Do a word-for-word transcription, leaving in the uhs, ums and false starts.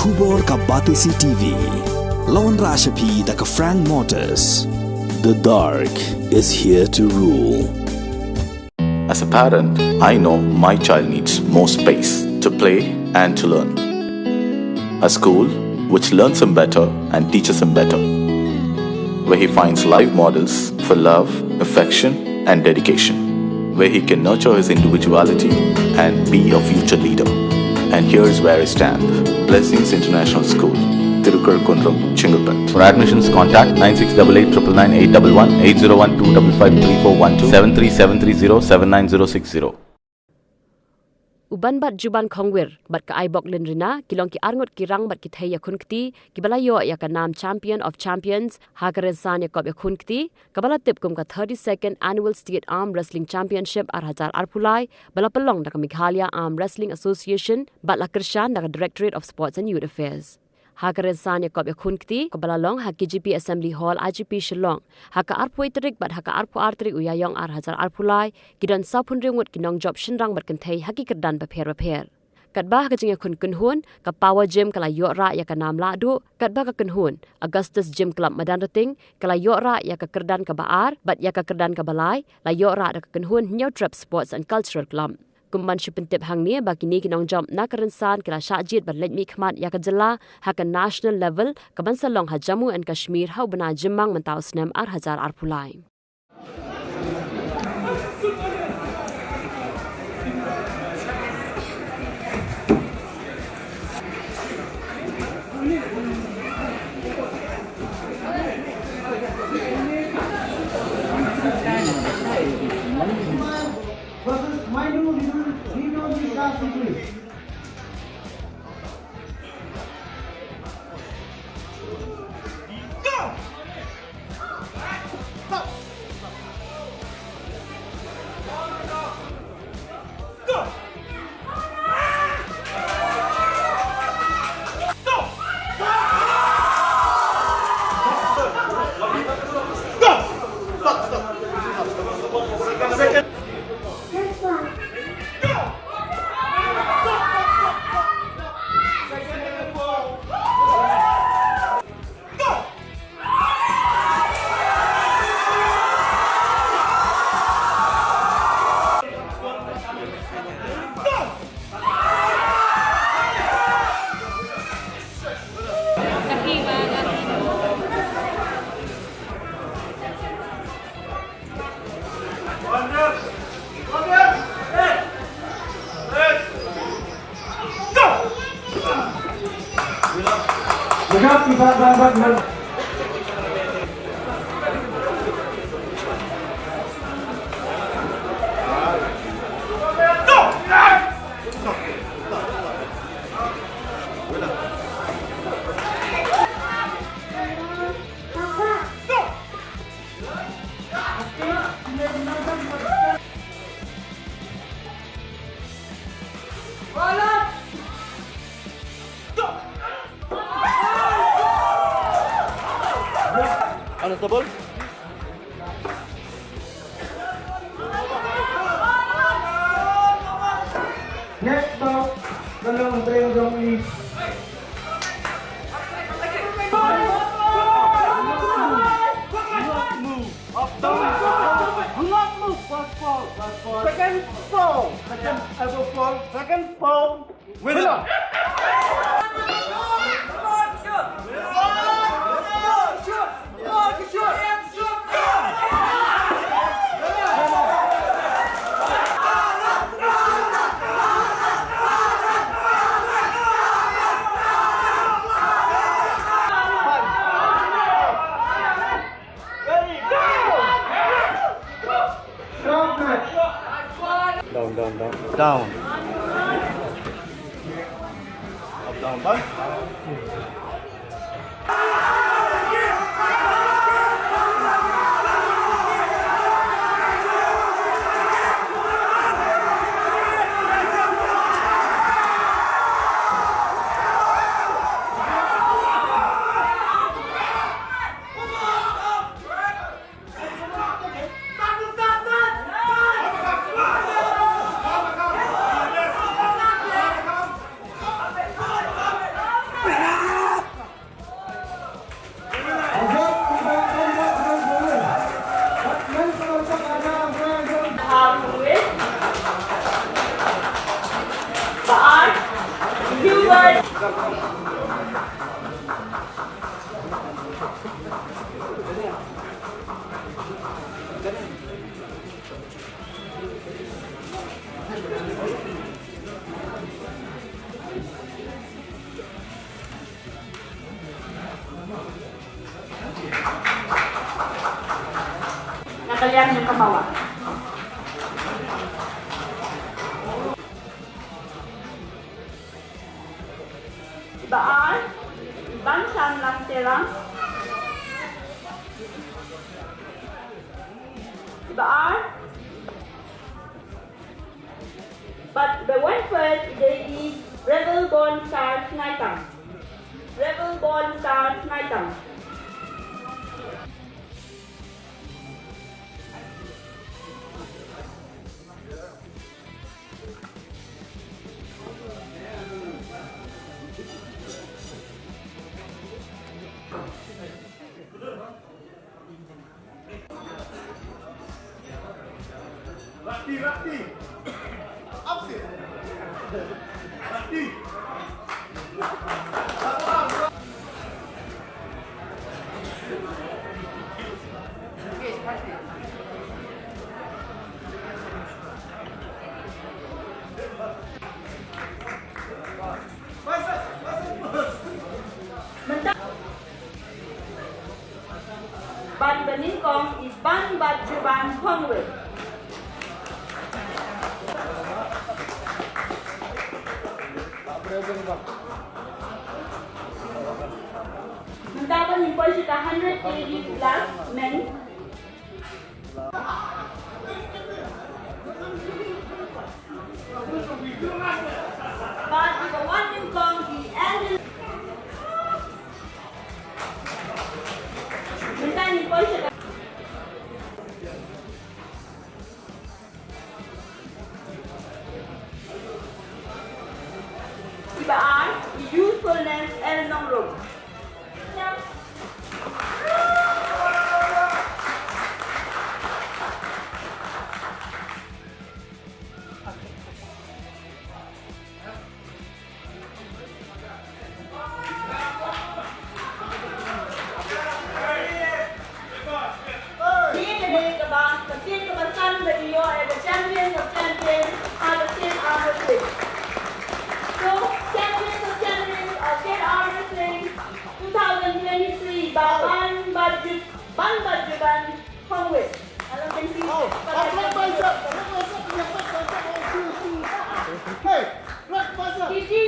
Khubor ka Batesi T V. La wanrah sha phi da ka Frank Motors. The dark is here to rule. As a parent, I know my child needs more space to play and to learn. A school which learns him better and teaches him better, where he finds live models for love, affection, and dedication, where he can nurture his individuality and be a future leader. And here's where I stand. Blessings International School, Tirukar Kundrum, Chengalpet. For admissions, contact nine six double eight triple nine eight double one, eight zero one two double five three four one two, seven three seven three zero seven nine zero six zero. U Banbat Juban Khongwir bad ka Aibok Lynrina ki long ki arngut ki rang bad ki thei ïakhun kti kiba la ïoh ïa ka nam Champion of Champions ha ka rynsan ïakop ïakhun kti kaba la tip kum ka thirty-second Annual State Arm Wrestling Championship ar hajar arphew lai, ba la pynlong da ka Meghalaya Arm Wrestling Association bad la kyrshan da ka Directorate of Sports and Youth Affairs. Ha ka rynsan ïakop ïakhun kti kaba la long ha K G P Assembly Hall, I G P Shillong, ha ka arphew tarik bad ha ka arphew ar tarik u Ïaïong ar hajar arphew lai, ki don sawphew hynriew ngut ki nongjop shynrang bad kynthei ha ki kyrdan bapher bapher. Katba ha ka jingïakhun kynhun, ka Power Gym ka la ïoh rah ïa ka nam lahduh, katba ka kynhun, Augustus Gym Club Madanrting, ka la ïoh rah ïa ka kyrdan kaba ar, bad ïa ka kyrdan kaba lai la ïoh rah da ka kynhun Hynñiewtrep Sports and Cultural Club. Kum ban shu pyntip hangne ba kine ki nongjop na ka rynsan ki la shah jied ban leit mihkhmat ïa ka jylla ha ka national level kaban sa long ha Jammu and Kashmir ha u bnai Jymmang mynta u snem ar hajar arphew lai. Versus Mainu Ridul, Ridul Ridul Ridul. Unstoppable. Next bout, ka long hynriew jong i. Up down. Hang up move. First fall. First fall. Second fall. Second ever fall. Second fall. Winner. Down, down, down. Down. Up, down, down. Na ka liang jong ka Mawah. Ba ar, Ban Shan Lang Terang. Ba ar. But the one first, they is Rebel Born Star Sniper. Rebel Born Star Sniper. Ban ba nyngkong i Ban Bat Juban Hongwe. Mynta ban ym poi sha ka hundred K G plus men. Bad i ba wan nyngkong i Angel. Mynta ngin poi sha ka. Iba ar, i Youthfulness L Nongrum. Kane kaba, ka ktien kaba san ba ïoh ïa ka Champion of Champion ha ka State Arm Wrestling. So, Champion of Champion of State Arm Wrestling two thousand twenty-three, ba Ban Bat Ju-, Ban Bat Juban Hongwe. Hello, thank you. Oh, oh, Black Panther, Black Panther, Black Panther, oh, cool, cool. Hey, Black Panther. Gigi,